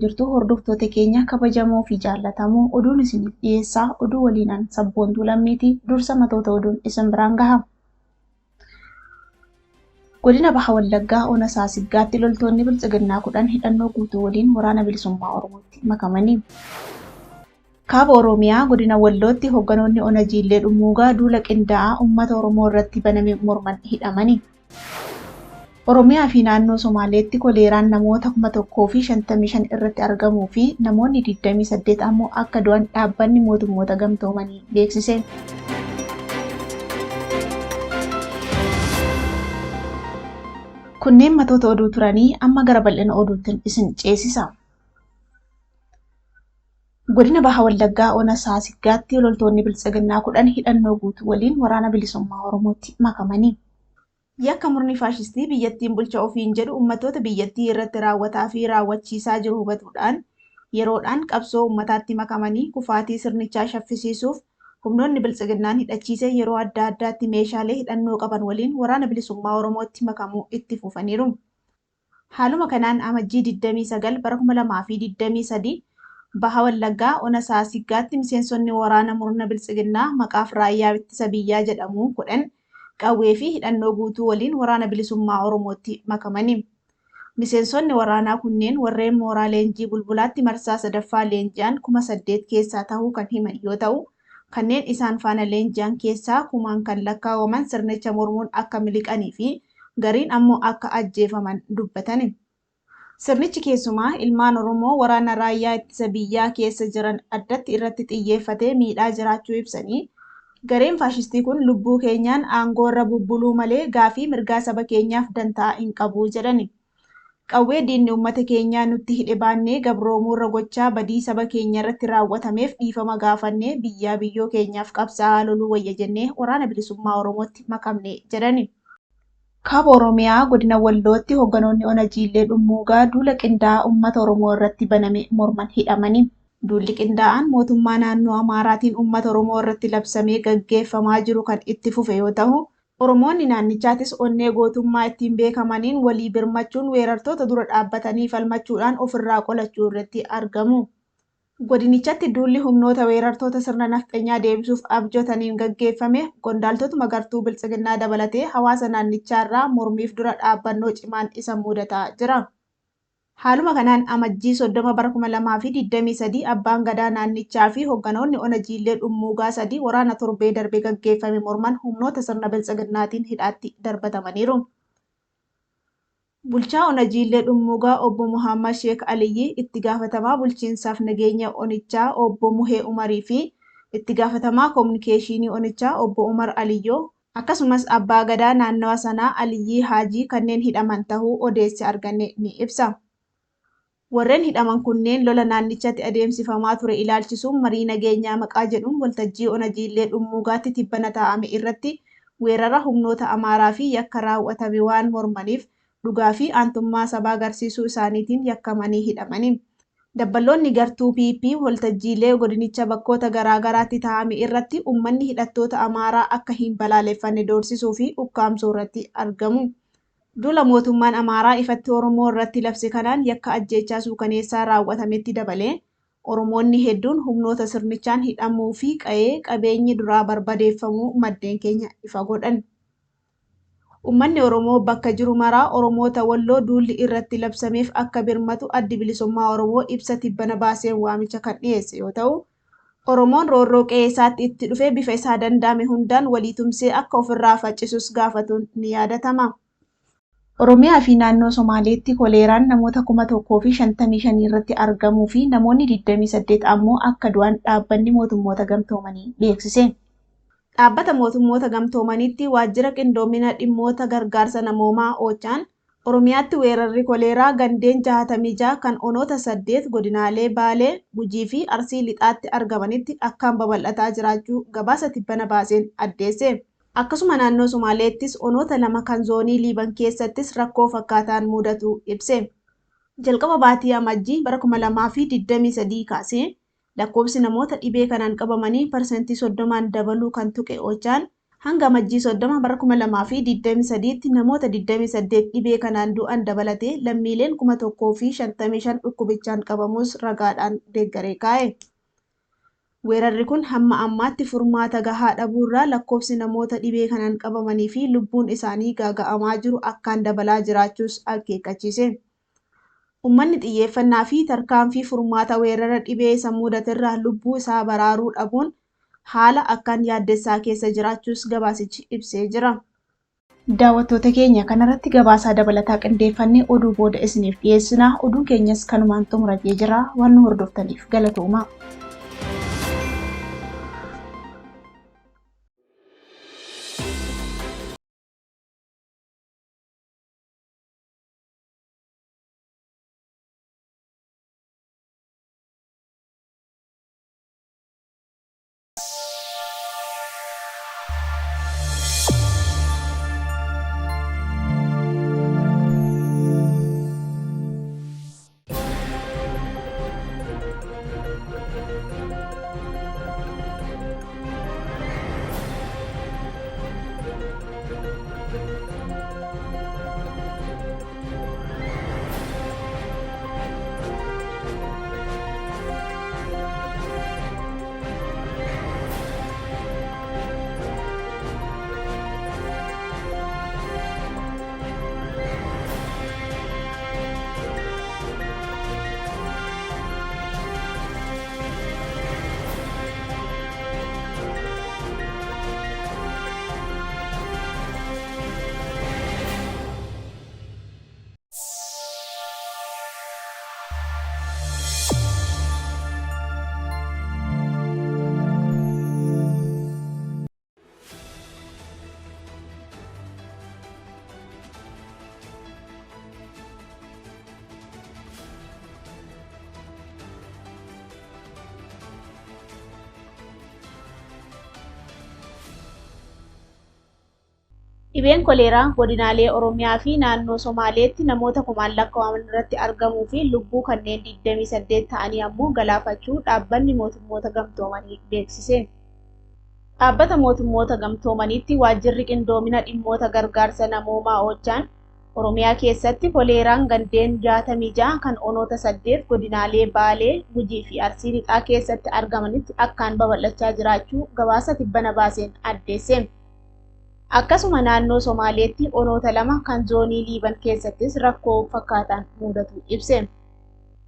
Jirtu hordoftoota keenya kabajamoo fi jaallatamoo, oduun isiniif dhiyeessaa oduu waliinaan Sabboontuu Lammiitii. Dursa matoota oduun isin biraan gaha. Godina Baha Wallaggaa Ona Saasiggaatti loltoonni Biltsiginnaa 10 hidhannoo guutuu waliin Waraana Bilisummaa Oromootti makamanii. Kaaba Oromiyaa Godina Wallootti hoogganoonni Ona Jiillee Dhummuugaa duula qindaa'aa uummata Oromoo irratti baname morman hidhamanii. Oromiyaa fi naannoo Somaaleetti koleeraan namoota 1055 irratti argamuu fi namoonni 28 ammoo akka du'an Dhaabbanni Mootummoota Gamtoomanii beeksise. Kunneen matoota oduu turanii, amma gara bal'ina oduuttin isin ceesisa. Godina Baha Wallaggaa Ona Saasiggaatti loltoonni Biltsiginnaa 10 hidhannoo guutuu waliin Waraana Bilisummaa Oromootti makamanii. Yakka murni faashistii biyyattiin bulcha ofiin jedhu uummattoota biyyattii irratti raawwataa fi raawwachiisaa jiru hubatuudhaan yeroodhaan qabsoo uummataatti makamanii kufaatii sirnichaa shaffisiisuuf humnoonni Biltsiginnaan hidhachiise yeroo adda addaatti meeshaalee hidhannoo qaban waliin Waraana Bilisummaa Oromootti makamuu itti fufaniiru. Haaluma kanaan Amajjii 29 bara 2023 Baha Wallaggaa Ona Saasiggaatti miseensonni waraana murna Biltsiginnaa maqaaf Raayyaa Ittisa Biyyaa jedhamuu 10 qawwee fi hidhannoo guutuu waliin Waraana Bilisummaa Oromootti makamani. Miseensonni waraanaa kunneen warreen mooraa leenjii Bulbulaatti marsaa 3ffaa leenji'an 8000 keessaa tahuu kan himan yoo ta'u, kanneen isaan faana leenji'an keessaa kumaan kan lakkaawaman sirnicha mormuun akka miliqanii fi gariin ammoo akka ajjeefaman dubbatani. Sirnichi keessumaa ilmaan Oromoo waraana Raayyaa Ittisa Biyyaa keessa jiran addatti irratti xiyyeeffatee miidhaa jiraachuu ibsanii, gareen faashistii kun lubbuu keenyaan aangoo irra bubbuluu malee gaafii mirgaa saba keenyaaf dantaa hin qabu jedhani. Qawwee diinni uummata keenyaa nutti hidhe baannee gabroomuu irra gochaa badii saba keenya irratti raawwatameef dhiifama gaafannee biyyaa biyyoo keenyaaf qabsaa'aa loluu wayya jennee Waraana Bilisummaa Oromootti makamne jedhani. Kaaba Oromiyaa Godina Wallootti hoogganoonni Ona Jiillee Dhummuugaa duula qindaa'aa uummata Oromoo irratti baname morman hidhamani. Duulli qindaa'aan mootummaa naannoo Amaaraatiin uummata Oromoo irratti labsamee gaggeeffamaa jiru kan itti fufe yoo tahu, Oromoonni naannichaatis onnee gootummaa ittiin beekamaniin walii birmachuun weerartoota dura dhaabbatanii falmachuudhaan ofirraa qolachuu irratti argamu. Godinichatti duulli humnoota weerartoota sirna nafxanyaa deebisuuf abjotaniin gaggeeffame qondaaltotuma gartuu Biltsiginnaa dabalatee hawaasa naannichaarraa mormiif dura dhaabbannoo cimaan isa mudataa jira. Haaluma kanaan Amajjii 30 bara 2023 Abbaan Gadaa naannichaa fi hogganoonni Ona Jiillee Dhummuugaa 3 waraana torbee darbe gaggeeffame morman humnoota sirna Biltsiginnaatiin hidhaatti darbatamaniiru. Bulchaa Ona Jiillee Dhummuugaa Obbo Mohaammad Sheek Aliyyii, Itti Gaafatamaa Bulchiinsaaf Nageenya Onichaa Obbo Muhee Umarii fi Itti Gaafatamaa Kominikeeshiinii Onichaa Obbo Umar Aliyyoo, akkasumas Abbaa Gadaa naannawa sanaa Aliyyii Haajii kanneen hidhaman tahuu odeessi arganne ni ibsa. Warreen hidhaman kunneen lola naannichatti adeemsifamaa ture ilaalchisuun marii nageenyaa maqaa jedhuun waltajjii Ona Jiillee Dhummuugaatti tibbana taa'ame irratti weerara humnoota Amaaraa fi yakka raaw'atame waan mormaniif dhugaa fi aantummaa sabaa garsiisuu isaaniitiin yakkamanii hidhamani. Dabballoonni gartuu PP waltajjiilee godinicha bakkoota garaa garaatti taa'ame irratti ummanni hidhattoota Amaaraa akka hin balaaleffanne doorsisuu fi ukkaamsuu irratti argamu. Duula mootummaan Amaaraa ifatti Oromoo irratti labse kanaan yakka ajjeechaa suukaneessaa raaw'atametti dabalee, Oromoonni hedduun humnoota sirnichaan hidhamuu fi qayee qabeenyi duraa barbadeeffamuu maddeen keenya ifa godhan. Ummanni Oromoo bakka jiru maraa Oromoota Walloo duulli irratti labsameef akka birmatu Addi Bilisummaa Oromoo ibsa tibbana baaseen waamicha kan dhiyeesse yoo ta'u, Oromoon roorroo qe'ee isaatti itti dhufe bifa isaa danda'ame hundaan walii tumsee akka ofirraa faccisus gaafatuun ni yaadatama. Oromiyaa fi naannoo Somaaleetti koleeraan namoota 1055 irratti argamuu fi namoonni 28 ammoo akka du'an Dhaabbanni Mootummoota Gamtoomanii beeksise. Dhaabbata Mootummoota Gamtoomaniitti Waajjira Qindoomina Dhimmoota Gargaarsa Namoomaa, OCHAn, Oromiyaatti weerarri koleeraa gandeen 66 kan onoota 8 godinaalee Baalee, Gujii fi Arsii Lixaatti argamanitti akkaan babal'ataa jiraachuu gabaasa tibbana baaseen addeesse. Akkasuma naannoo Somaaleettis onoota lama kan zoonii Liiban keessattis rakkoo fakkaataan muudatuu ibse. Jalqaba baatii Amajjii bara 2023 kaasee lakkoofsi namoota dhibee kanaan qabamanii parsantii 30n dabaluu kan tuqe OCHAn, Hanga Amajjii 30 bara 2023tti namoota 28 dhibee kanaan du'an dabalatee lammiileen 1055 dhukkubichaan qabamuus ragaadhaan deeggaree kaa'e. Weerarri kun hamma ammaatti furmaata gahaa dhabuurraa lakkoofsi namoota dhibee kanaan qabamanii fi lubbuun isaanii gaaga'amaa jiru akkaan dabalaa jiraachuus akeekkachiise. Uummanni xiyyeeffannaa fi tarkaanfii furmaata weerara dhibee isa mudaterraa lubbuu isaa baraaruu dhabuun haala akkaan yaaddessaa keessa jiraachuus gabaasichi ibsee jira. Daawwattoota keenya kanarratti gabaasaa dabalataa qindeeffannee oduu booda isiniif dhiyeessina. Oduun keenyas kanumaan xumuratee jira. Waan nu hordoftaniif galatoomaa. Dhibeen koleeraa godinaalee Oromiyaa fi naannoo Somaaleetti namoota kumaan lakkaa'aman irratti argamuu fi lubbuu kanneen 28 ta'anii ammoo galaafachuu dhaabbanni mootummoota gamtoomanii beeksise. Dhaabbata mootummoota gamtoomaniitti waajjirri qindoomina dhimmoota gargaarsa namoomaa Oochaan Oromiyaa keessatti koleeraan gandeen 66 kan onoota 8 godinaalee Baalee, Gujii fi Arsii Lixaa keessatti argamanitti akkaan babal'achaa jiraachuu gabaasa tibbana baaseen addeesse. Akkasuma naannoo Somaaleetti onoota 2 kan zoonii Liiban keessattis rakkoo fakkaataan mudatu ibse.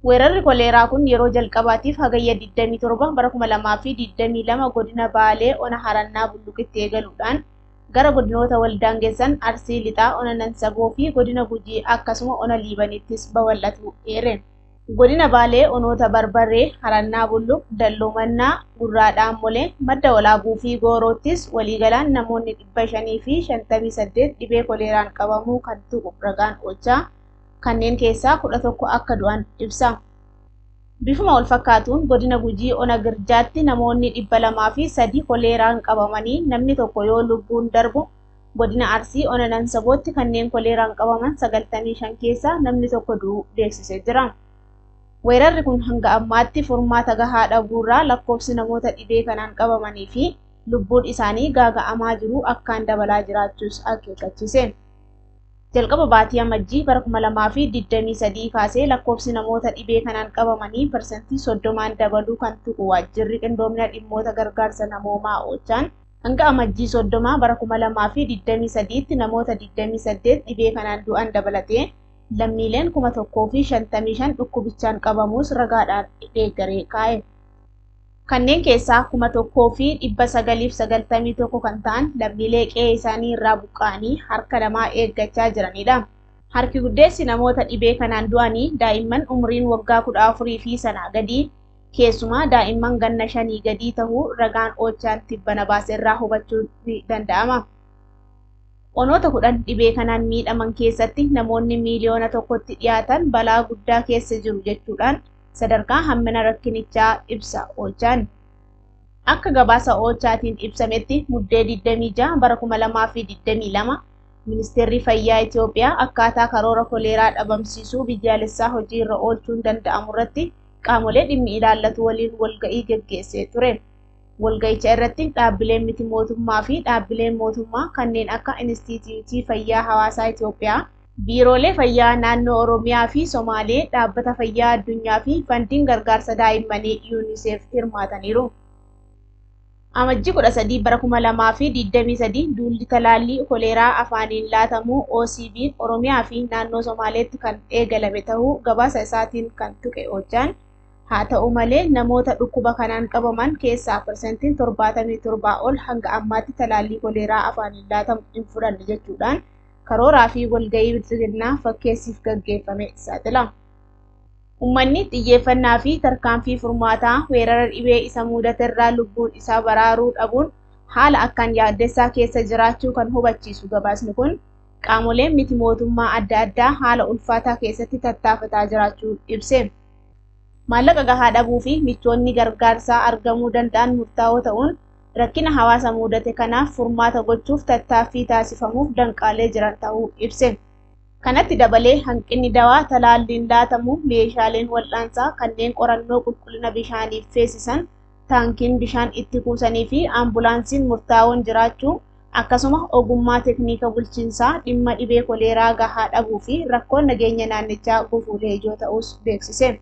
Weerarri koleeraa kun yeroo jalqabaatiif hagayya 27 bara 2022 godina Baalee ona Harannaa Bulluqitti eegaluudhaan gara godinoota waldaangessan Arsii Lixaa ona Nansaboo fi godina Gujii akkasuma ona Liibanittis babal'atu eere. Godina Baalee onoota Barbaree, Harannaa Bulluq, Dalloo-Mannaa, Gurraa Dhaammolee, Madda Walaabuu fi Gooroottis waliigalaan namoonni 558 dhibee koleeraan qabamuu kan tuqu ragaan oolchaa kanneen keessaa 11 akka du'an ibsa. Bifuma wal fakkaatuun godina Gujii ona Girjaatti namoonni 203 koleeraan qabamanii namni tokko yoo lubbuun darbu godina Arsii ona Nansabootti kanneen koleeraan qabaman 95 keessaa namni tokko du'uu beeksisee jira. Weerarri kun hanga ammaatti furmaata gahaa dhabuurraa lakkoofsi namoota dhibee kanaan qabamanii fi lubbuun isaanii gaaga'amaa jiru akkaan dabalaa jiraachuus akeekkachiise. Jalqaba baatii Amajjii bara 2023 kaasee lakkoofsi namoota dhibee kanaan qabamanii parsantii 30n dabaluu kan tuqu waajjirri qindoomina dhimmoota gargaarsa namoomaa Oochaan hanga Amajjii 30 bara 2023tti namoota 28 dhibee kanaan du'an dabalatee lammiileen 1055 dhukkubichaan qabamuus ragaadhaan deeggaree kaa'e. Kanneen keessaa 1991 kan ta'an lammiilee qe'ee isaanii irraa buqqa'anii harka namaa eeggachaa jiranidha. Harki guddeessi namoota dhibee kanaan du'anii daa'imman umriin waggaa 14 fi sanaa gadii keessumaa daa'imman ganna 5 gadii ta'uu ragaan Oochaan tibbana baase irraa hubachuun ni danda'ama. Onoota 10 dhibee kanaan miidhaman keessatti namoonni miiliyoona tokkotti dhiyaatan balaa guddaa keessa jiru jechuudhaan sadarkaa hammina rakkinichaa ibsa Oochaan. Akka gabaasa Oochaatiin ibsametti muddee 26 bara 2022 Ministeerri Fayyaa Itoophiyaa akkaataa karoora koleeraa dhabamsiisuu biyyaalessaa hojii irra oolchuun danda'amu irratti qaamolee dhimmi ilaallatu waliin walga'ii geggeessee ture. Walga'icha irratti dhaabbileen miti mootummaa fi dhaabbileen mootummaa kanneen akka Inistiitiyuutii Fayyaa Hawaasaa Itoophiyaa, Biiroolee Fayyaa Naannoo Oromiyaa fi Somaalee, Dhaabbata Fayyaa Addunyaa fi Fandiin Gargaarsa Daa'immanii UNICEF hirmaataniiru. Amajjii 13 bara 2023 duulli talaallii koleeraa afaaniin laatamu OCV'n Oromiyaa fi naannoo Somaaleetti kan eegalame ta'uu gabaasa isaatiin kan tuqe Ochaan, haa ta'u malee namoota dhukkuba kanaan qabaman keessaa parsantiin 77 ol hanga ammaatti talaallii koleeraa afaaniin laatamu hin fudhanne jechuudhaan karooraa fi walga'ii bilxiginnaa fakkeessiif gaggeeffame saaxila. Uummanni xiyyeeffannaa fi tarkaanfii furmaataa weerara dhibee isa mudaterraa lubbuun isaa baraaruu dhabuun haala akkaan yaaddessaa keessa jiraachuu kan hubachiisu gabaasni kun qaamoleen miti mootummaa adda addaa haala ulfaataa keessatti tattaafataa jiraachuu ibse. Maallaqa gahaa dhabuu fi michoonni gargaarsaa argamuu danda'an murtaa'oo ta'uun rakkina hawaasa mudate kanaaf furmaata gochuuf tattaaffii taasifamuuf danqaalee jiran ta'uu ibse. Kanatti dabalee hanqinni dawaa talaalliin laatamu meeshaaleen wal'aansaa kanneen qorannoo qulqullina bishaaniif feesisan taankiin bishaan itti kuusanii fi ambulaansiin murtaa'oon jiraachuu akkasuma ogummaa teeknika bulchiinsaa dhimma dhibee koleeraa gahaa dhabuu fi rakkoon nageenya naannichaa gufuulee ijoo ta'us beeksise.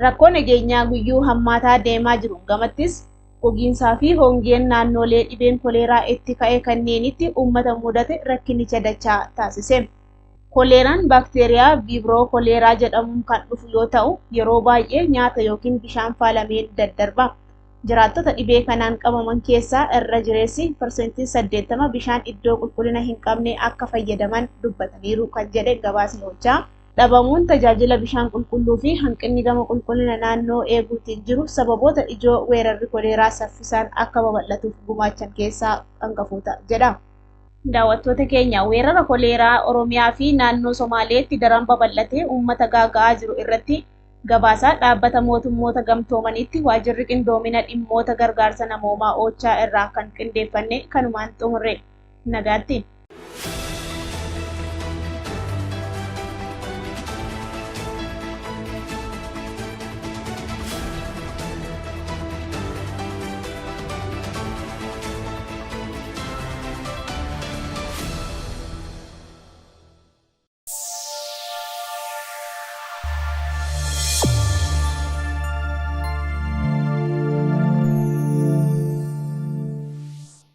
Rakkoo nageenyaa guyyuu hammaataa deemaa jiru gamattis gogiinsaa fi hongeen naannolee dhibeen koleeraa itti ka'e kanneenitti uummata mudate rakkinicha dachaa taasise. Koleeraan baakteeriyaa viibroo koleeraa jedhamuun kan dhufu yoo ta'u yeroo baay'ee nyaata yookiin bishaan faalameen daddarba. Jiraattota dhibee kanaan qabaman keessaa irra jireessi parsantiin 80 bishaan iddoo qulqullina hin qabne akka fayyadaman dubbataniiru kan jedhe gabaasni hojjaa. Dhabamuun tajaajila bishaan qulqulluu fi hanqinni gama qulqullina naannoo eeguutiin jiru sababoota ijoo weerarri koleeraa saffisaan akka babal'atuuf gumaachan keessaa hangafoota jedha. Daawwattoota keenya weerara koleeraa Oromiyaa fi naannoo Somaaleetti daran babal'atee uummata gaaga'aa jiru irratti gabaasaa dhaabbata mootummoota gamtoomanitti waajjirri qindoomina dhimmoota gargaarsa namoomaa Oochaa irraa kan qindeeffanne kanumaan xumurre nagaatti.